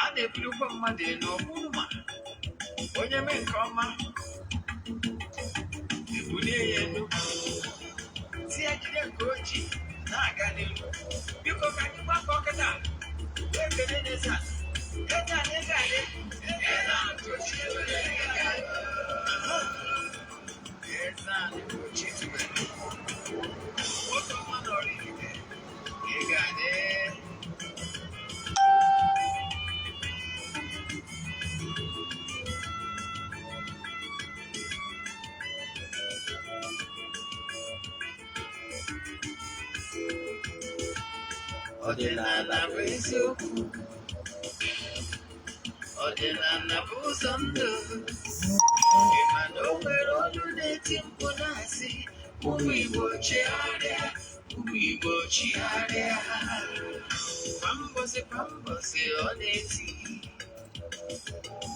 A na-ebulikwa mmadụ elu ọ bụrụ ma onye mee nke ọma, ebulie ya elu, si ya jide nke o ji na-aga n'ihu. Biko, ka anyị gbakọ kịta wee kelee n'eze a. Eze a na eze a dị. Eze a Ugochi tubelu. Eze a Ugochi tubelu. Nwoke ọma na Oraifite. Ị ga-adị. Ọdịnala bụ eziokwu. Ọdịnala bụ ụzọ ndụ. Ị ma na o nwere olu na-eti mkpu na-asị, "Ụmụ Igbo, chegharịa, ụmụ Igbo, chigharịa." Kwa mbọsị kwa mbọsị ọ na-eti,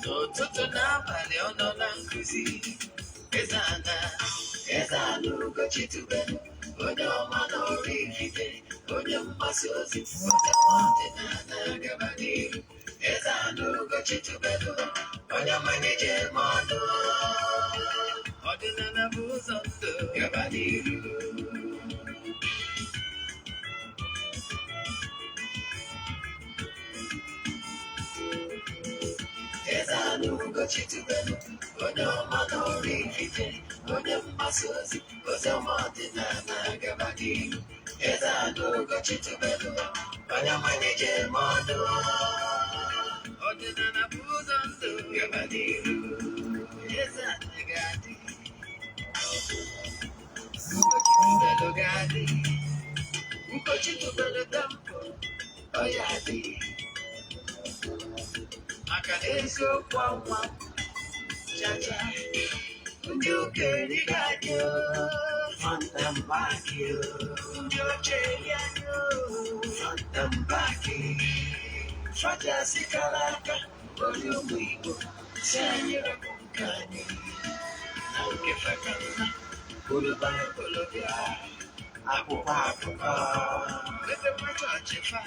n'ụtụtụ n'abalị ọ nọ na nkụzi. Eze ana, Eze ana Ugochi tubelu, onye ọma na Oraifite, onye mgbasa ozi ozi ọdịnala, gaba n'ihu. Eze ana Ugochi tubelu, onye ọma na-eje eme ọnụ. Ọdịnala bụ ụzọ ndụ, gaba n'ihu. Eze ana Ugochi tubelu, onye ọma na Oraifite, onye mgbasa ozi ozi ọma ọdịnala, gaba n'ihu. Eze ana Ugochi tubelu, onye ọma na-eje eme ọnụ. Ọdịnala bụ ụzọ ndụ, gaba n'ihu. Eze ana ga-adị. Ugochi tubelu ga-adị. Ugochi tubelu temple, ọ ya adị, maka na eziokwu anwa chacha. Ndị ụka erighị anyị o, front and back o. Ndị oche eri anyị o, front and back. Fajasị kara aka onye ụmụ Igbo si anyị rapụ nke anyị na nke faka mma. Buru Baịbụl bịa, akwụkwọ akụkọ, mepekwa chọọchị fa,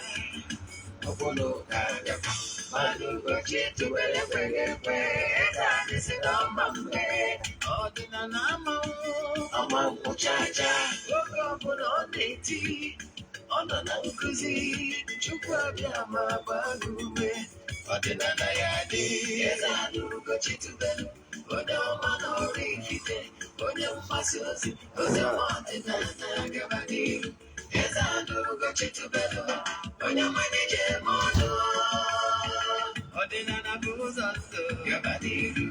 ọbụna ụka agakwa. Mana Ugochi tubelu ekweghị ekwe. Eze anyị si na ọma mgbe ọdịnala amanwụ ọma nkwụchacha. Oge ọbụla ọ na-eti, ọ nọ na nkụzi. Chukwu abịa ma gbaa gị ume. Ọdịnala ya dị. Eze anyị Ugochi tubelu, onye ọma na Oraifite, onye mgbasa ozi ozi ọma ọdịnala, gaba n'ihu. Eze anyị Ugochi tubelu, onye ọma na-eje eme ọnụ. Ọdịnala bụ ụzọ ndụ, gaba n'ihu.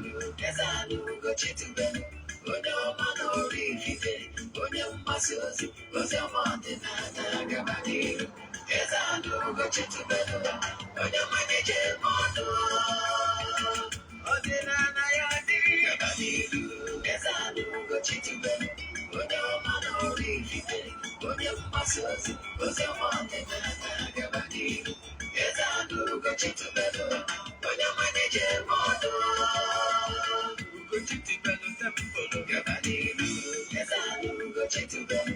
Eze anyị Ugochi tubelu, onye ọma na Oraifite, onye mgbasa ozi ozi ọma ọdịnala, gaba n'ihu. Eze anyị Ugochi tubelu, onye ọma na-eje eme ọnụ. Ọdịnala ya dị, gaba n'ihu. Eze anyị Ugochi tubelu, onye ọma na Oraifite, onye mgbasa ozi ozi ọma ọdịnala, gaba n'ihu. Eze anyị Ugochi tubelu, onye ọma na-eje eme ọnụ. Ugochi tubelu temple, gaba n'ihu. Eze anyị Ugochi tubelu,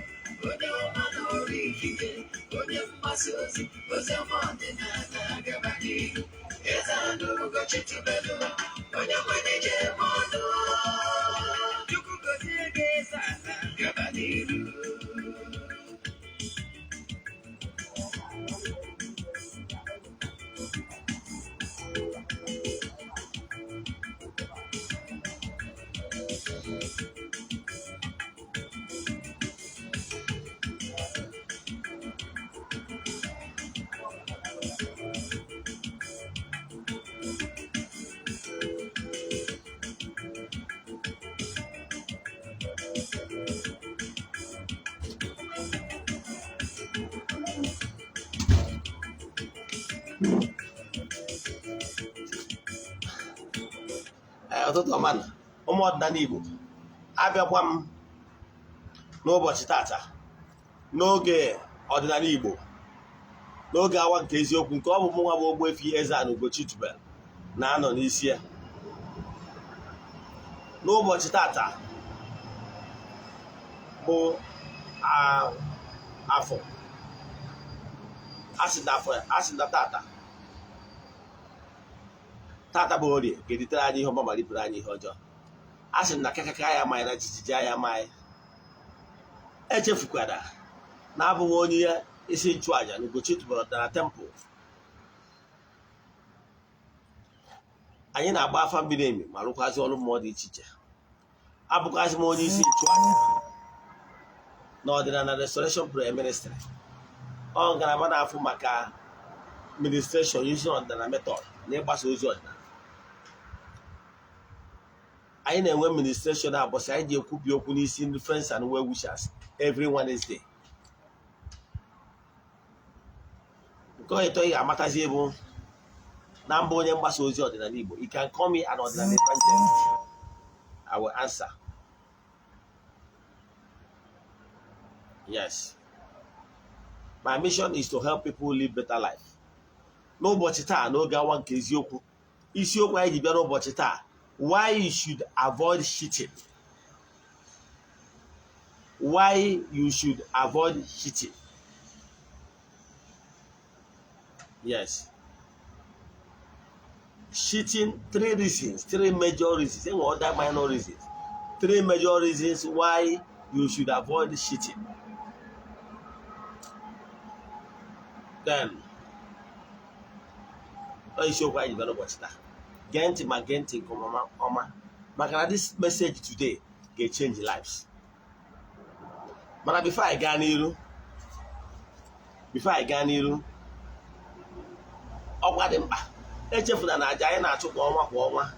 onye ọma na Oraifite, onye mgbasa ozi ozi ọma ọdịnala, gaba n'ihu. Eze anyị Ugochi tubelu, onye ọma na-eje eme ọnụ. Chukwu gozie gị, eze ala, gaba n'ihu. Ee, ụtụtụ ọma na ụmụ ọdịnala Igbo. Abịakwa m n'ụbọchị tata n'oge ọdịnala Igbo, n'oge awa nke eziokwu, nke ọ bụ mụnwa bụ Ogbuefi Eze-Ana Ugochi tubelu na-anọ n'isi ya. N'ụbọchị tata bụ afọ, asị na afọ, asị na tata. Tata bụ Orie ga-editere anyị ihe ọma ma ripụrụ anyị ihe ọjọọ. A sị m na kakaka ya amaghị na jijiji ya amaghị. Echefukwara na abụghị onye isi nchụàjà na Ugochi tubelu ọdịnala temple. Anyị na-agba afa miri emi ma rụkwazị ọrụ mmụọ dị iche iche. Abụkwazị m onye isi nchụàjà na ọdịnala Restoration Prayer Ministry, ọ ngalaba na-afụ maka ministration using ọdịnala method na ịgbasa ozi ọdịnala. Anyị na-enwe ministration abọsị anyị ji ekwubi okwu n'isi ndị friends and well wishers every Wednesday. Nke ịtọ ị ga-amatazi bụ na mbụ onye mgbasa ozi ọdịnala Igbo. You can call me an ọdịnala evangelist, I will answer. Yes, my mission is to help people live better life. N'ụbọchị taa, n'oge awa nke eziokwu, isiokwu anyị ji bịa n'ụbọchị taa: why you should avoid cheating. Why you should avoid cheating. Yes, cheating, three reasons, three major reasons. Enwere other minor reasons. Three major reasons why you should avoid cheating. Then ọ isiokwu anyị ji bịa n'ụbọchị taa. Gee ntị ma gee ntị nke ọma, maka na this message today ga-echange lives. Mana before anyị gaa n'iru, ọkwa dị mkpa. Echefuna na aja anyị na-achụ kwa ọnwa kwa ọnwa,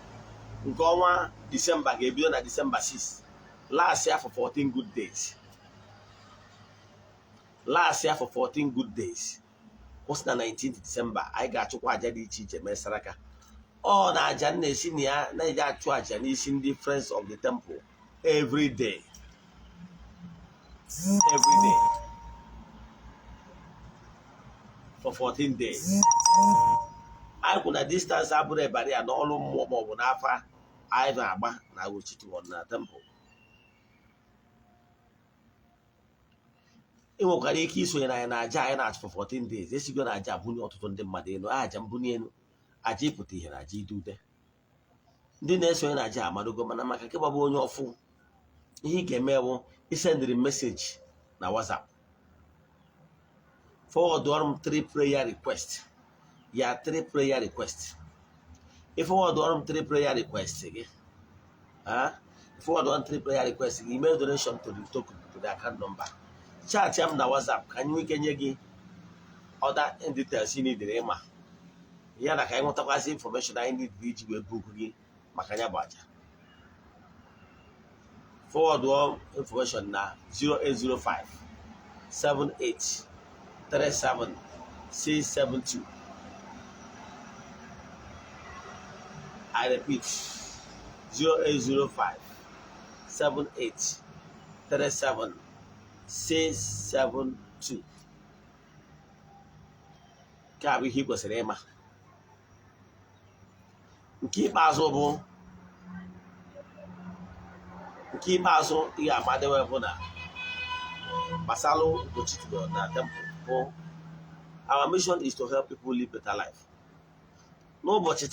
nke ọnwa Disemba ga-ebido na Disemba 6, last ya for 14 good days, last ya for 14 good days, kwụsị na 19th Disemba. Anyị ga-achụkwa aja dị iche iche, mee saraka. Ọ na aja m na-esi na ya na-eji achụ aja n'isi ndị Friends of the Temple every day, every day for 14 days. Anyị kwụ na distance abụrụ barrier n'ọrụ mmụọ maọbụ n'afa anyị na-agba na Ugochi na temple. Ị nwekwara ike isonye anyị na aja anyị na-achụ for 14 days. Esigo na aja bunye ọtụtụ ndị mmadụ elu, aja mbunye elu, aja ịpụta ihe na aja ide ude. Ndị na-esonye na aja amadogo, mana maka nke gbabụ onye ọfụ, ihe ị ga-eme bụ isendịrị message na WhatsApp, forward ọrụ m three prayer request ya, three prayer request. Ị forward ọrụ m three prayer request gị, forward one three prayer request gị, email donation to the token, to the account number, chat ya m na WhatsApp ka anyị nwee ike nye gị other details ị nidere ịma ya, na ka anyị nwetakwasị information anyị nidere iji wee book gị maka ya bụ aja. Forward all information na 0805 78 37 672. I repeat, 0805 78 37 672. Nke a bụ ihe ị kwesịrị ịma. Nke ikpeazụ ị ga-amadewe bụ na gbasalụ Ugochi na temple bụ our mission is to help people live better life. N'ụbọchị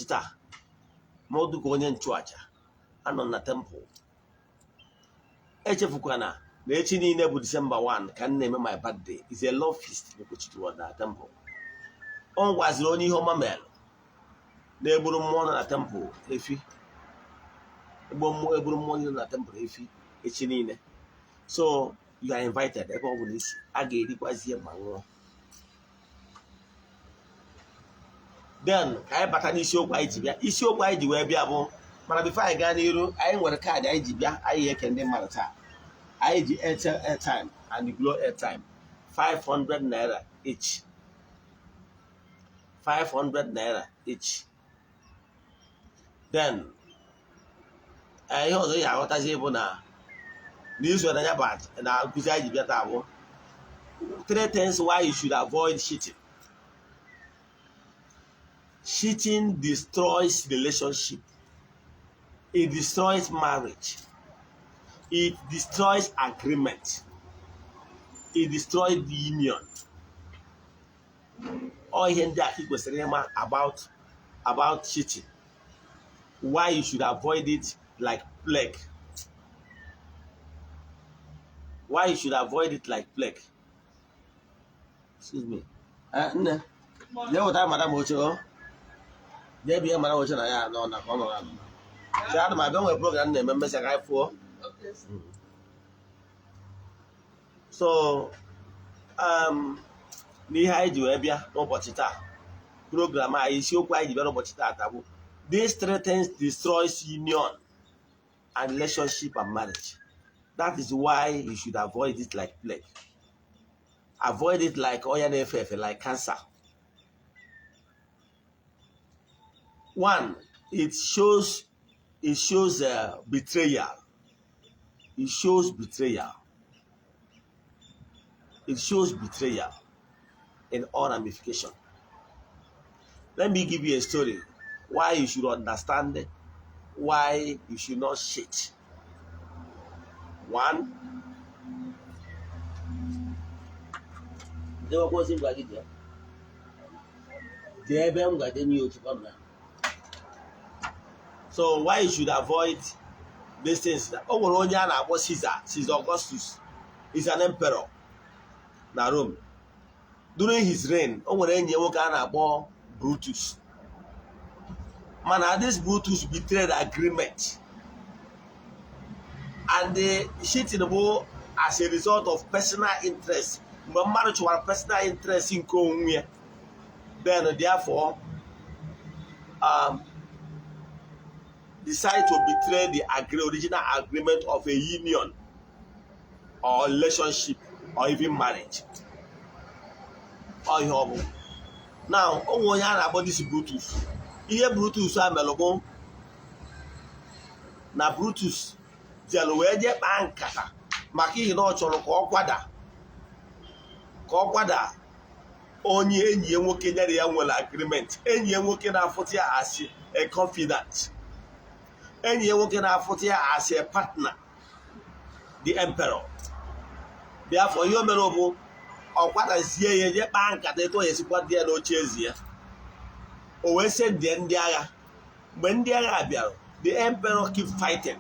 taa, ma ọ dịka onye nchụaja anọ na temple, echefukwana na echi niile bụ Disemba 1 ka m na-eme my birthday, is a love feast n'Ugochi na temple. Ọ gwaziri onye ihe ọma mere na-egburu mmụọ nọ na temple efi, egburu mmụọ niile na temple efi echi niile. So you are invited. Ebe ọ bụla isi a ga-erikwazie ma ṅụọ. Then ka anyị bata n'isiokwu anyị ji bịa. Isiokwu anyị ji wee bịa bụ, mana before anyị gaa n'iru, anyị nwere kaadị anyị ji bịa anyị eke ndị mmadụ taa. Anyị ji Airtel airtime and Glo airtime, 500 naira each, 500 naira each. Then ihe ọzọ ị ga-aghọtazi bụ na n'izu na ya bụ na nkụzi anyị ji bịa taa bụ three things why you should avoid cheating. Cheating destroys relationship, it destroys marriage, it destroys agreement, it destroys the union. Ọ ihe ndị a ka ị kwesịrị ịma about cheating, why you should avoid it like plague, why you should avoid it like plague. Excuse me. Nne, jee wetara madam oche. O jee bie madam oche na ya nọ na ka ọ nọrọ anọ. Chee, ana m abịa, nwere program na-eme, mmesịa ka anyị fụọ. Okay, sir. So n'ihe anyị ji wee bịa n'ụbọchị taa, program anyị, isiokwu anyị ji bịa n'ụbọchị taa bụ "These three things destroys union and relationship and marriage. That is why you should avoid it like plague. Avoid it like ọya na-efe efe, like cancer." One, it shows betrayal. It shows betrayal. It shows betrayal in all ramification. Let me give you a story why you should understand why you should not cheat. One, dewekwa ozi ngwa gị, jee jee ebe m gaje nye otu ọ na. So why you should avoid these things? O nwere onye a na-akpọ Caesar, Caesar Augustus, is an emperor na Rome. During his reign, o nwere enyi ya nwoke a na-akpọ Brutus. Mana this Brutus betrayed agreement, and the cheating bụ as a result of personal interest. Mgbe mmadụ chụwara personal interest nke onwe ya, then therefore decide to betray the original agreement of a union or relationship or even marriage. Ọ ihe ọ bụ now, o nwere onye a na-akpọ this Brutus. Ihe Brutus a melụ bụ na Brutus jere wee jee kpaa nkata maka ihi na ọ chọrọ ka ọ kwada onye enyi ya nwoke nyere ya nwere agreement, enyi ya nwoke na-afụta ya as a confidant, enyi ya nwoke na-afụta ya as a partner, the emperor. Therefore, ihe o mere bụ ọ kwadazie ya, jee kpaa nkata etu ọ ya esikwa dị ya n'oche ezi ya. O wee sendie ndị agha. Mgbe ndị agha bịara, the emperor keep fighting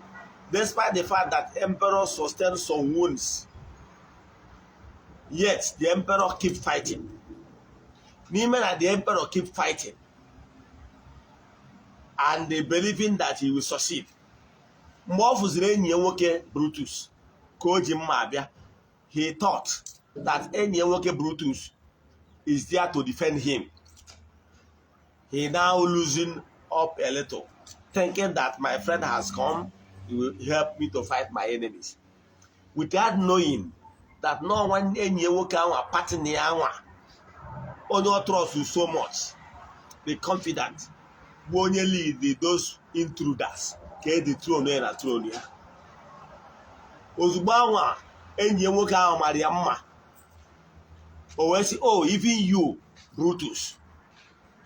despite the fact that emperor sustained some wounds. Yet the emperor keep fighting. N'ime na the emperor keep fighting and they believing that he will succeed, mgbe ọ fụziri enyi ya nwoke Brutus ka o ji mma abịa, he thought that enyi ya nwoke Brutus is there to defend him. He now losing up a little, thinking that my friend has come, he will help me to fight my enemies, without knowing that no nwanne enyi ya nwoke anwa, partner ya anwa, onye ọ trust so much, the confidant, bụ onye lead those intruders ka e dethrone ya na throne ya. Ozugbo anwa enyi ya nwoke ahụ mara ya mma, o wee sị, "Oh, even you, Brutus."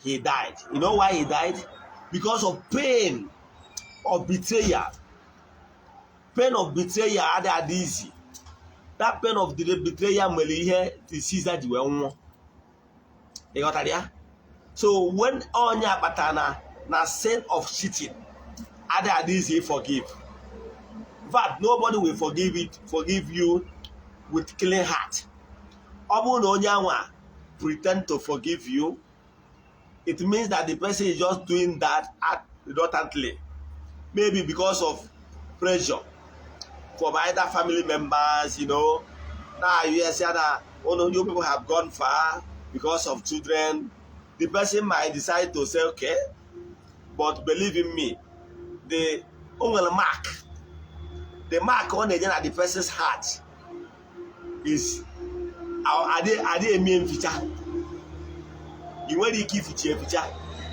He died. You know why he died? Because of pain of betrayal. Pain of betrayal adịghị adị easy. That pain of the betrayal mere ihe the Caesar ji wee nwụọ. Ị ghọtara ya? So when onye akpata na sin of cheating adịghị adị easy forgive. In fact, nobody will forgive you with clean heart. Ọ bụrụ na onye anwa pretend to forgive you, it means that the person is just doing that reluctantly, maybe because of pressure from either family members. Now you hear say that, "Oh no, you people have gone far." Because of children, the person might decide to say okay. But believe in me, the o nwere mark, the mark ọ na-enye na the person's heart is adị eme mficha. Ị nwere ike ificha eficha.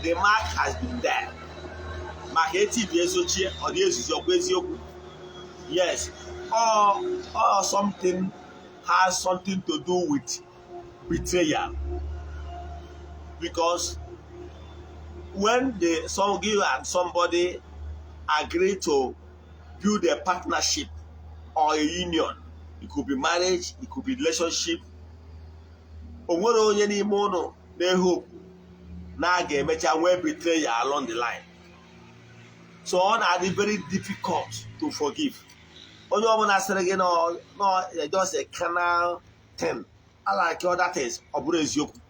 The mark has been there. Maka etibi ezochie, ọ dị ezuzi ọkwa eziokwu. Yes, or something has something to do with betrayal, because when the some you and somebody agree to build a partnership or a union, it could be marriage, it could be relationship, o nwere onye n'ime ụnụ Na-ehope na a ga-emecha nwee betrayal along the line. So ọ na-adị very difficult to forgive. Onye ọbụla sịrị gị no, just a carnal thing like other things, ọ bụrụ eziokwu.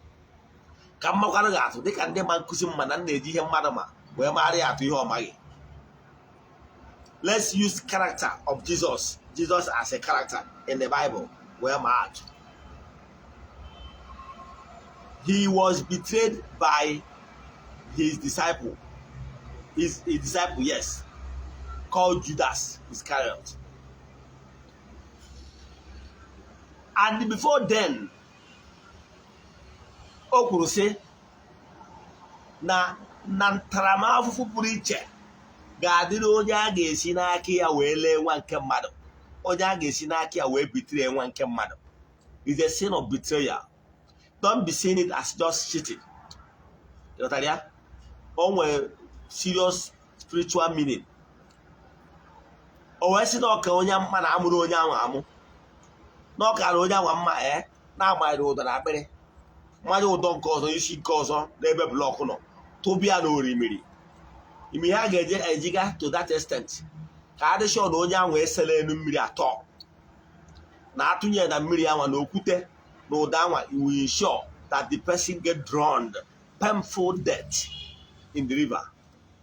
Ka mmakwarụ ga-atụ dịka ndị ma nkụzi mma na na-eji ihe mmadụ ma wee mara ya atụ ihe ọ maghị. Let's use character of Jesus, Jesus as a character in the Bible, wee maa atụ. He was betrayed by his disciple, his disciple, yes, called Judas Iscariot. And before then, o kwuru sị na ntaramahụhụ pụrụ iche ga-adịrị onye a ga-esi n'aka ya wee lee nwa nke mmadụ, onye a ga-esi n'aka ya wee betray nwa nke mmadụ. Is a sin of betrayal. Don't be seeing it as just cheating. Ịghọtara ya? O nwere serious spiritual meaning. O wee sị na ọka onye mma na amụrụ onye ahụ amụ, na ọ kara onye anwa mma ee na-agbanyere ụdọ na akpịrị, mmanya ụdọ nke ọzọ isi nke ọzọ n'ebe block nọ, tụbịa na orimiri ime ihe a ga-eje ejiga to that extent ka adị sure na onye ahụ esela elu mmiri atọ na atụnye na mmiri anwa na okwute na ụda anwa. You will ensure that the person get drowned, painful death in the river.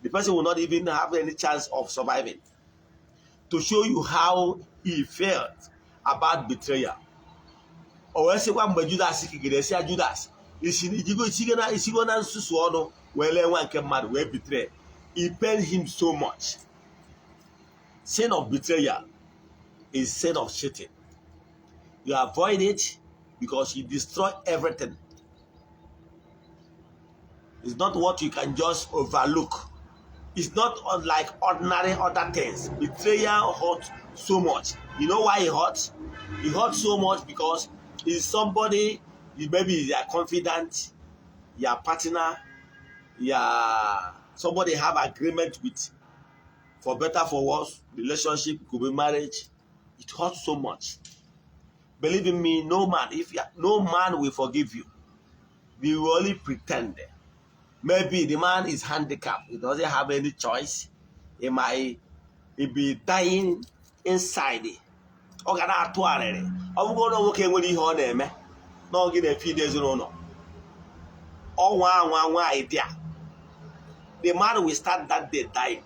The person will not even have any chance of surviving. To show you how he felt about betrayal, o wee sịkwa mgbe Judas kigere esi ya, Judas isi ijigo isigo na nsusu ọnụ wee lee nwa nke mmadụ, wee betray. It pained him so much. Sin of betrayal is sin of cheating. You avoid it because you destroy everything. It's not what you can just overlook. It's not unlike ordinary other things. Betrayal hurts so much. You know why it hurts? It hurts so much because it's somebody you maybe you are confident, your partner, your somebody have agreement with, for better, for worse, relationship, it could be marriage. It hurts so much. Believe in me, no man, if you, no man will forgive you. We will only pretend. Maybe the man is handicapped. He doesn't have any choice. He might he be dying inside. Ọ ga na-atụ arịrị. Ọ bụrụ na nwoke nwere ihe ọ na-eme na ọ gị na-efeed ezinụlọ, ọnwa anwa nwa idea, the man will start that day dying.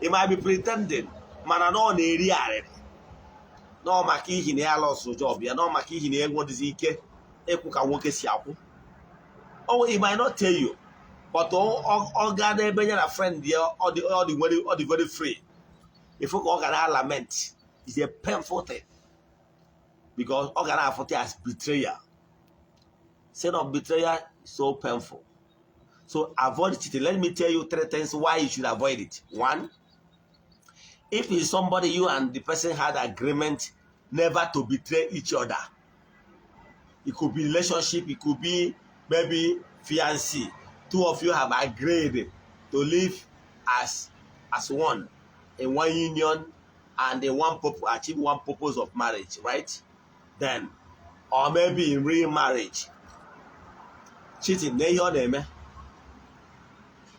He might be pretending, mana na ọ na-eri arịrị na ọ maka ihi na ya lost job ya, na ọ maka ihi na ya enwedịzi ike ịkwụ ka nwoke si akwụ. Oh, he might not tell you, but ọ gaa n'ebe ya na friend ya, ọ dị very free, ifu ka ọ ga na lament. Is a painful thing because ọ ga na-afụta as betrayal. Sin of betrayal is so painful, so avoid cheating. Let me tell you three things why you should avoid it. One, if it's somebody you and the person had agreement never to betray each other, it could be relationship, it could be maybe fiancé, two of you have agreed to live as one in one union and in one purpose, achieve one purpose of marriage, right? Then, or maybe in real marriage, cheating na ihe ọ na-eme.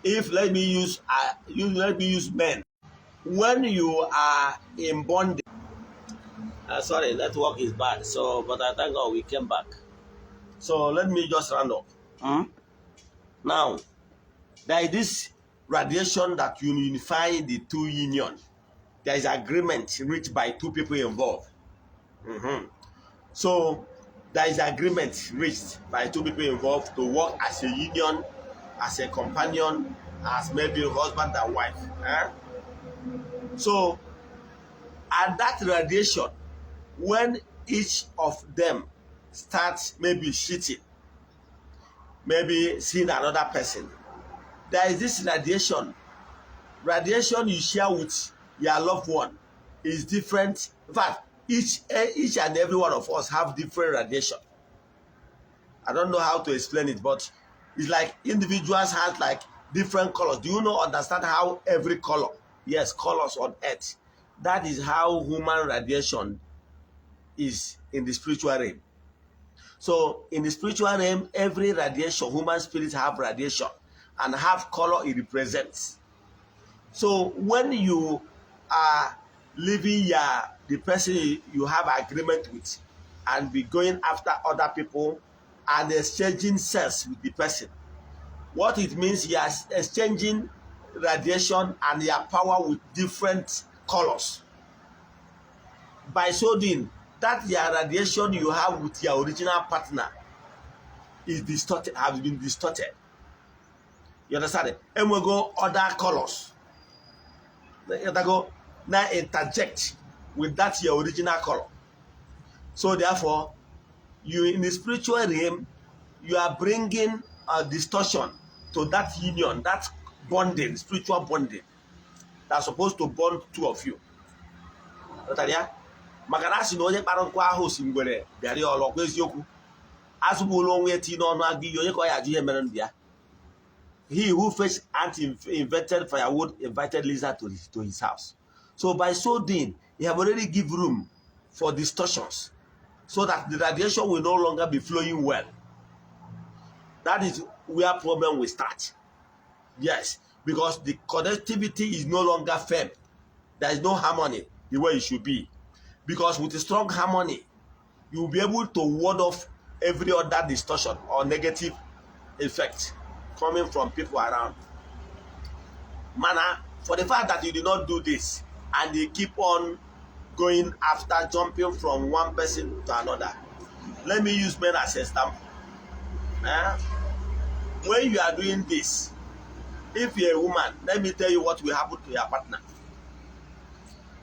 If let me use you let me use men. When you are in bondage, sorry, network is bad, so but I thank God we came back. So let me just round up. Now, there is this radiation that unify the two union. There is agreement reached by two people involved. So there is agreement reached by two people involved to work as a union, as a companion, as maybe husband and wife. Eh? So at that radiation, when each of them starts maybe cheating, maybe seeing another person, there is this radiation. Radiation you share with your loved one is different. In fact, each and every one of us have different radiation. I don't know how to explain it, but it's like individuals have like different colors. Do you know understand how every color? Yes, colors on earth. That is how human radiation is in the spiritual realm. So in the spiritual realm, every radiation, human spirit have radiation and have color it represents. So when you are leaving your the person you have agreement with and be going after other people and exchanging sex with the person, what it means, you are exchanging radiation and your power with different colors. By so doing, that your radiation you have with your original partner is distorted, has been distorted. You understand it? Enwego other colors. You go now interject with that your original color. So therefore, you in the spiritual realm, you are bringing a distortion to that union, that bonding, spiritual bonding that's supposed to bond two of you. Ghọtara ya? Maka na a sị na onye kpara nkụ ahụ si ngwere bịara ya ọlụ ọkwa eziokwu azụgbula onwe ya tinye n'ọnụ agụ iyi onye ka ọ ya ajụ ihe mere ndụ ya. He who first ant invented firewood invited lizard to his house. So by so doing, he have already give room for distortions so that the radiation will no longer be flowing well. That is where problem will start. Yes, because the connectivity is no longer firm. There is no harmony the way it should be. Because with a strong harmony, you will be able to ward off every other distortion or negative effect coming from people around. Mana, for the fact that you did not do this and you keep on going after jumping from one person to another. Let me use men as a example. Eh? When you are doing this, if you're a woman, let me tell you what will happen to your partner.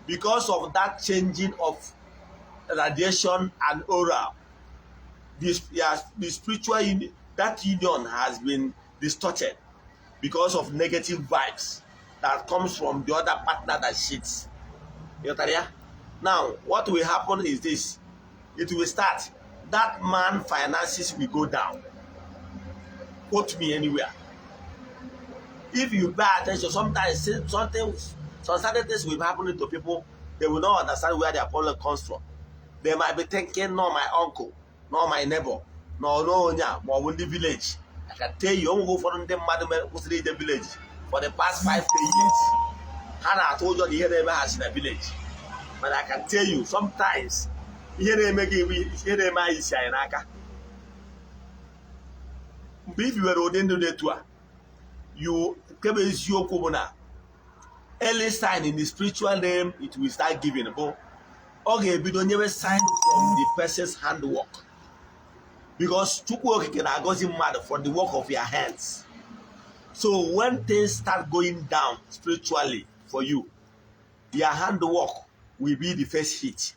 Because of that changing of radiation and aura, this, yeah, the spiritual that union has been distorted because of negative vibes that comes from the other partner that cheats. You got ya? Now, what will happen is this: it will start. That man finances will go down. Quote me anywhere. If you pay attention, sometimes something, some certain things will be happening to people. They will not understand where their problem comes from. They might be thinking, "No, my uncle, no, my neighbor, no, no, onye a, ma ọ bụ ndị village." I can tell you, onwego ụfọdụ ndị mmadụ mere kwụsịrị ije village for the past 5, 10 years. Ha na-atụ ụjọ na ihe na-eme ha si na village. But I can tell you, sometimes ihe na-eme gị bụ ihe na-eme anyị si anyị n'aka. Mgbe i biwere ụdị ndụ dị etu a, you nke bụ eziokwu bụ na early sign in the spiritual realm it will start giving bụ ọ ga-ebido nyewe sign from the person's handwork, because Chukwu Okike na-agọzi mmadụ for the work of your hands. So when things start going down spiritually for you, your handwork will be the first hit.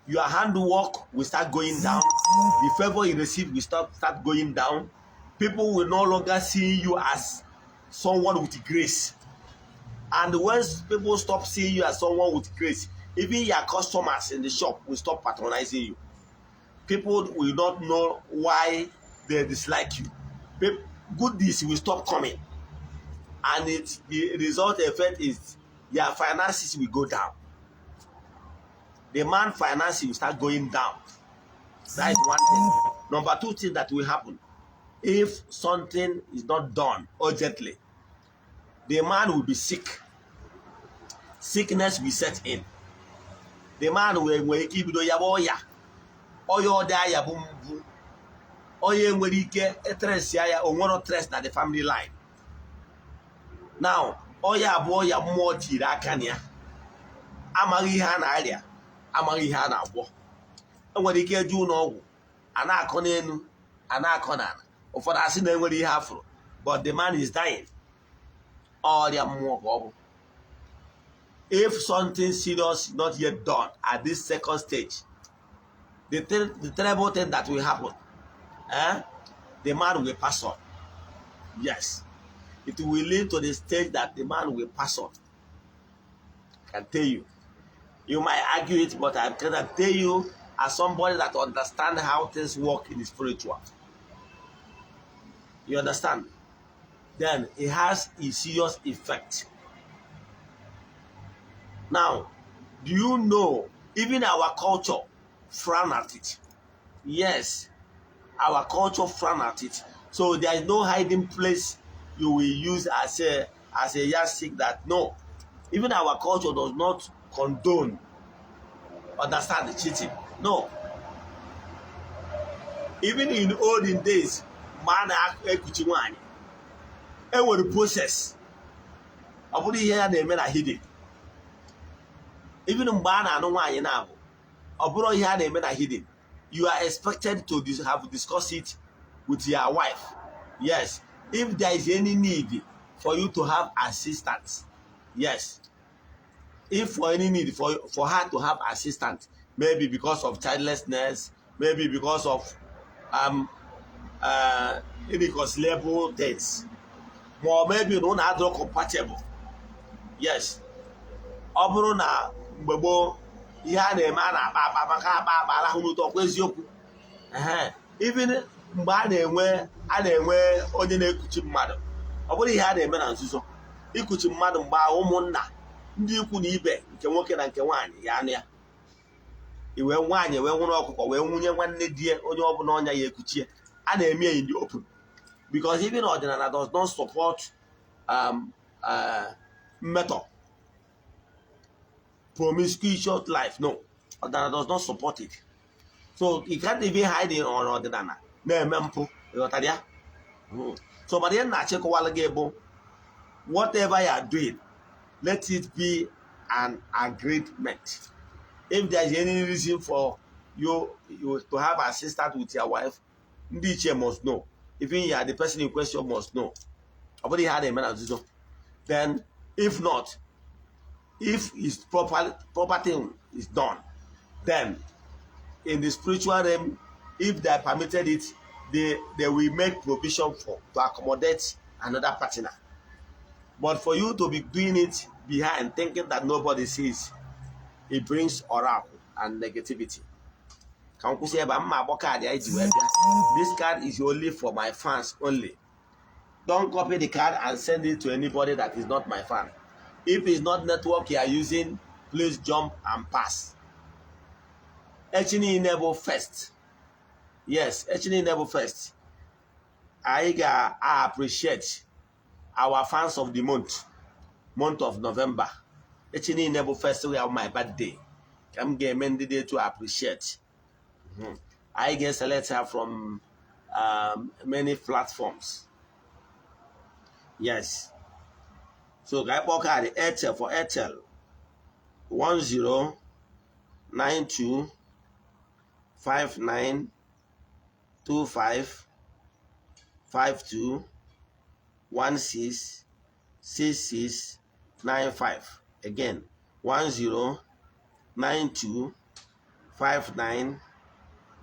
Your handwork will start going down. The favor you receive will start going down. People will no longer see you as someone with grace. And once people stop seeing you as someone with grace, even your customers in the shop will stop patronizing you. People will not know why they dislike you. Good deeds will stop coming. And the result effect is your finances will go down. The man finances will start going down. That is one thing. Number two thing that will happen if something is not done urgently, the man will be sick. Sickness will set in. The man will nwere ike ibido ya bụ ọya ọya ọdị aya bụ mbụ onye nwere ike etrace ya o nwero trace na the family line. Now, ọya abụọ ya mmụọ tiri aka na ya amaghị ihe a na-arịa, amaghị ihe a na-agwọ. Enwere ike eje ụlọ ọgwụ a na-akọ n'elu a na-akọ n'ala, ụfọdụ asị na enwere ihe afụrụ, but the man is dying. Ọrịa mmụọ ka ọ bụ. If something serious is not yet done at this second stage, the terrible thing that will happen, eh? The man will pass on. Yes, it will lead to the stage that the man will pass on. I can tell you. You might argue it, but I can tell you as somebody that understand how things work in the spiritual. You understand? Then it has a serious effect. Now, do you know even our culture frown at it? Yes, our culture frown at it. So there is no hiding place you will use as a yardstick that no. Even our culture does not condone, understand, the cheating. No. Even in olden days, mgbe a na-ekuchi nwaanyị, e nwere process. Ọ bụrụ ihe ya na-eme na hidden. Even mgbe a na-anụ nwaanyị na-abụ, ọ bụrụ ihe a na-eme na hidden. You are expected to have discussed it with your wife. Yes. If there is any need for you to have assistance, yes. If for any need for her to have assistance, maybe because of childlessness, maybe because of irreconcilable things, ma ọ maybe na ụnụ adịrọ compatible. Yes. Ọ bụrụ na mgbe gboo, ihe a na-eme, a na-akpa akpa maka akpa akpa arahụ n'ụtọ, ọkwa eziokwu? Ehe. Even mgbe a na-enwe onye na-ekuchi mmadụ, ọ bụrụ ihe a na-eme na nzuzo, ikuchi mmadụ mgbe ahụ, ụmụnna, ndị ikwu na ibe nke nwoke na nke nwaanyị ya anụ ya, iwee nwaanyị wee nwụrụ ọkụkọ wee nwunye nwanne di ya, onye ọbụla ọnya ya ekuchie, a na-eme ya in the open, because even ọdịnala does not support mmetọ, promiscuous life. No, ọdịnala does not support it. So you can't even hide it on ọdịnala na-eme mpụ. Ịghọtara ya? So mana ihe na-achịkọwala gị bụ, whatever you are doing, let it be an agreement. If there is any reason for you to have assistance with your wife, ndị ichie must know. Even you are the person in question must know. Ọ bụrụ ihe a na-eme na nzuzo. Then if not, if is proper thing is done, then in the spiritual realm, if they permitted it, they will make provision for to accommodate another partner. But for you to be doing it behind, thinking that nobody sees, it brings oracle and negativity. Ka m kwụsị ebe a. Mma agbọ kaadị anyị ji wee bịa. This card is only for my fans only. Don't copy the card and send it to anybody that is not my fan. If it's not network you are using, please jump and pass. Echi niile bụ first. Yes, echi niile bụ first. Anyị ga-appreciate our fans of the month, month of November. Echi niile bụ first, we have my birthday, ka m ga-eme ndị dị etu appreciate. Anyị ga-select her from many platforms. Yes, so ka anyị kpọọ kaadị Airtel. For Airtel, 1092 59 25 52 16 66 95. Again, 1092 59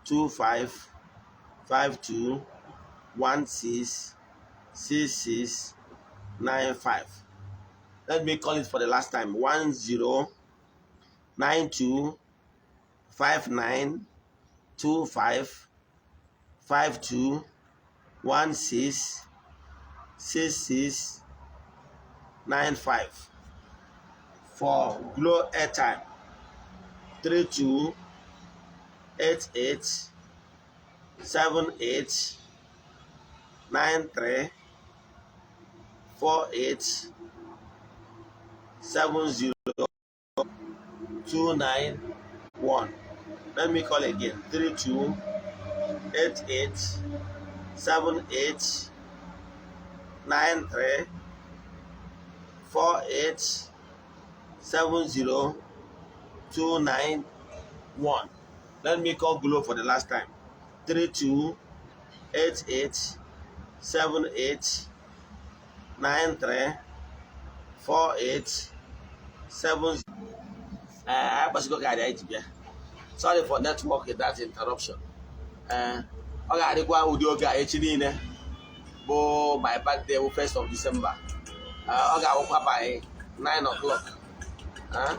25 52 16 66 95. Let me call it for the last time: 1092 59 25 52 16 66 95. For Glo airtime, 32 88 78 93 48 70 291. Let me call again: 32 88 78 93 48 70 291. Let me call Glo for the last time: 32 88 78 93 48 7. Anyị gbasigo kaadị anyị ji bịa. Sorry for network, that interruption. Ee, ọ ga-adịkwa ụdị oge a echi niile bụ my birthday, bụ 1st of December. Ọ ga-awụkwa by 9 o'clock. Ọ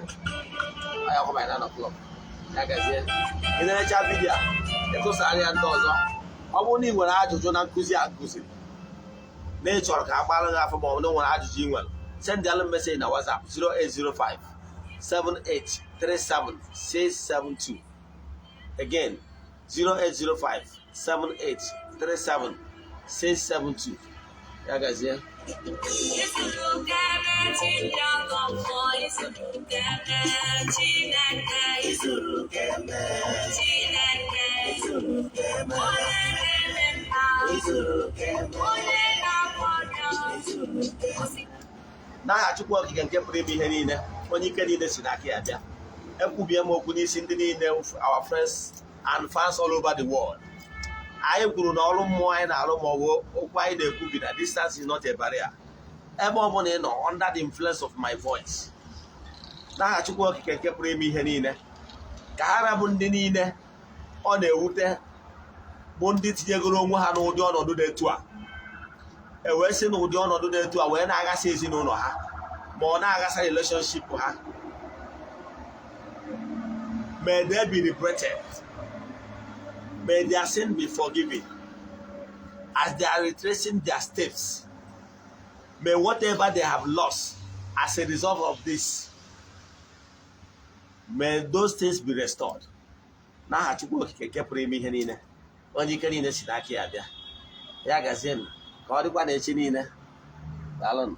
ga-awụkwa by 9 o'clock. Ya gazie. Ị na-echa video a, ịtụsara ya ndị ọzọ. Ọ bụrụ na ị nwere ajụjụ na nkụzi a kụziri, na ị chọrọ ka a gbara gị afọ, ma ọ bụ na ị nwere ajụjụ ị nwere, send alụ message na WhatsApp 0805 7837672. Again, 0805 7837 672. Ya gazie. Izuru keme Chineke, izuru keme Chineke, Izuru keme, Chineke, izuru keme, onye na-eme mma, izuru keme, onye na-agwọ ọrịa, izuru keme. N'aha Chukwu Okike nke pụrụ ime ihe niile, onye ike niile si n'aka ya bịa, ekwubie m okwu n'isi ndị niile, our friends and fans all over the world. Anyị kwuru na ọrụ mmụọ anyị na-arụ ma ọ bụ okwu anyị na-ekwubi na distance is not a barrier. Ebe ọ bụla ị nọ under the influence of my voice, n'aha Chukwu Okike nke pụrụ ime ihe niile, ka ha rabụ ndị niile ọ na-ewute bụ ndị tinyegoro onwe ha n'ụdị ọnọdụ dị etu a, e wee sị n'ụdị ọnọdụ dị etu a wee na-aghasa ezinụlọ ha ma ọ na-aghasa relationship ha, may they be liberated, may their sin be forgiven as they are retracing their steps. May whatever they have lost as a result of this, may those things be restored. N'aha Chukwu Okike nke pụrụ ime ihe niile, onye ike niile si n'aka ya bịa. Ya gazienụ, ka ọ dịkwa na echi niile. Daalụnụ.